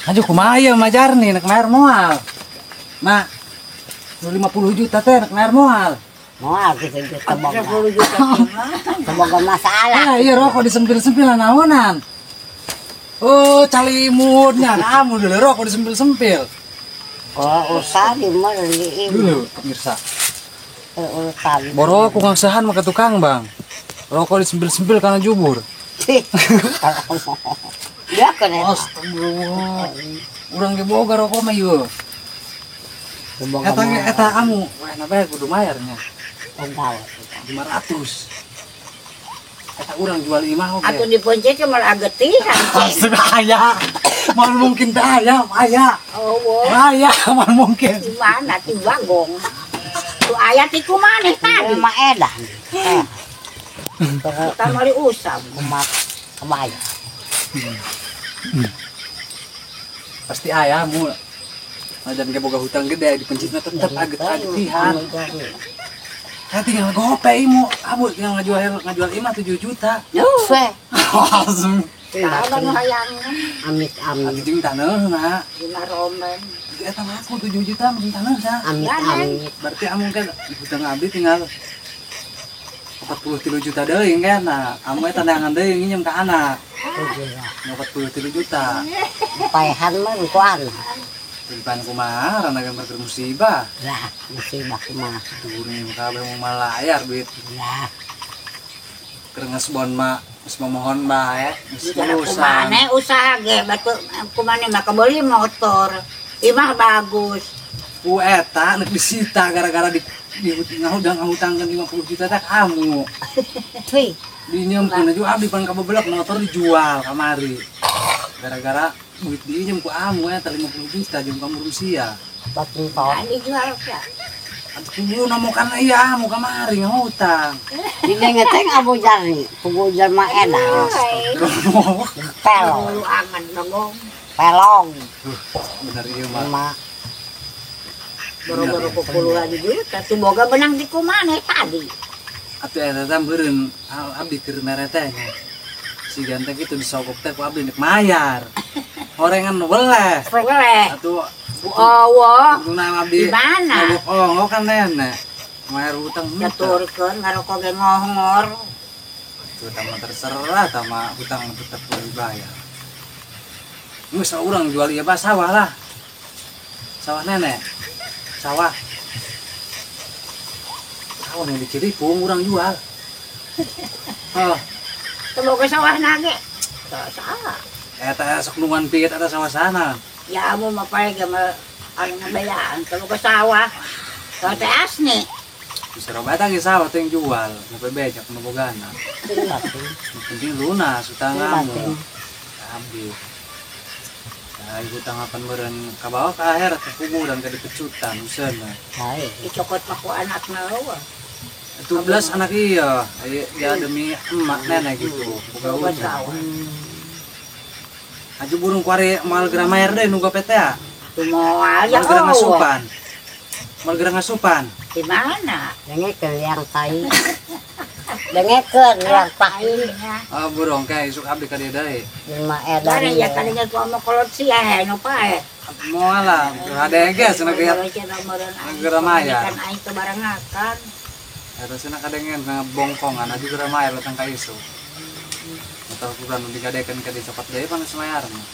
Aduh, kumaha ieu Majarni nek mayar moal? Mak, nu 50 juta teh nek mayar moal? Moal gitu juta boga. 10 juta. Semoga masalah. Ah, iya rokok disempil-sempil naonan. Oh, calimutnya kamu dulu rokok disempil-sempil. Kalau usah di mana di Dulu, pemirsa. Urusan. Borok ku ngangsahan mah ke tukang, Bang. Rokok disempil-sempil karena jubur. Dia kena. Astagfirullah. Urang ge boga rokok mah ieu. Semoga Eta ge eta kamu, wah na bae kudu mayarnya. Pegawai. 500. Eta urang jual imah oge. Atuh dipencet ke malah getihan. Astaga, aya. Mal mungkin teh aya, aya. Oh, wo. Aya, mal mungkin. Di mana ti Bagong? Tuh aya ti kumaneh tadi. Mah edan. Kita mali usam. Kumat kebaya. Pasti aya mu. Najan ge boga hutang gede dipencitna tetep aget-agetihan. Kan tinggal gope imu, abu tinggal ngajual imah 7 juta. Fe. Langsung. Kalau nu hayang Amit amit. Jeung taneuhna. Lima romen. Eta mah aku 7 juta jeung taneuhna. Amit amit. Berarti amu kan hutang abdi tinggal 43 juta deui kan. Nah, amu eta neangan deui nginjem ka anak. 43 juta. Paehan mah ku anak. Depan kumaha rana gambar keur musibah. Lah, musibah kumaha. Turun kabeh mau malayar duit. Lah, Keur ngesbon mah geus memohon bae, geus Cara urusan. Kumane usaha ge batu kumane mah kebeli motor. Imah bagus. Ku eta nek disita gara-gara di ngahudang ngahutangkeun 50 juta teh kamu. Tui. Dinyemkeun aja abdi pan kabebelek motor dijual kamari. Gara-gara duit diinjem ku amu eta 50 juta jeung kamu Rusia. Batin to. Nah, dijual ka. Atuh kudu nomokan iya amu kamari ngahutang. Di dengeteng Abu Jari, pugu jelema edan. Pelong, Lu angan Bagong. Pelong. Bener ieu mah. Mah Boro-boro ku puluhan juta tuh boga benang di kumane tadi. Atuh eta teh meureun abdi keur mere teh nya. Si ganteng itu disogok teh ku abdi nek mayar. Horengan nu weleh. Boleh. Atuh Oh, untungna abdi Di mana? nyogok ongok kan nenek. Mayar hutang henteu. Caturkeun ngarokok ge ngohongor. Hutang mah terserah tama hutang mah tetep kudu dibayar. Geus urang jual ieu bah sawah lah. Sawah nenek. Sawah. Sawah nu di Ciripung urang jual. Oh, Teu boga sawah nage. Teu salah. Eta sok nungan piit eta sawah sana. Ya amu mah pae ge mah anu ngabayaan teu boga sawah. Teu teh asni. Bisa roba eta ge sawah teh yang jual, sampai becak nu bogana. Batin. Yang penting lunas hutang kamu. Batin. Abdi. Nah, hutang apan meureun ka bawah ka akhirat ka kuburan ka dipecutan useuna. Baik. Dicokot mah ku anakna eueuh. Itu belas anak iya, ya demi emak nenek gitu. Boga Boga hutang. sawah. Aju burung kuari mal geura mayar deui nu gope teh. Tuh moal ya Mal geura Allah. ngasupan. Mal geura ngasupan. Di mana? Dengekeun liang tai. Dengekeun liang tai. Oh, burung kayak isuk abdi ka dieu deui. Jelema edan. Mana ya kalinya ku amo kolot sia he nu pae. Moal lah, kadenge cenah ge. Geura mayar. Kan aing teu barengakan. Eta cenah kadengen bongkongan aju geura mayar datang ka isuk. Motor kurang nu digadekeun ka dicopot deui panas mayar mah.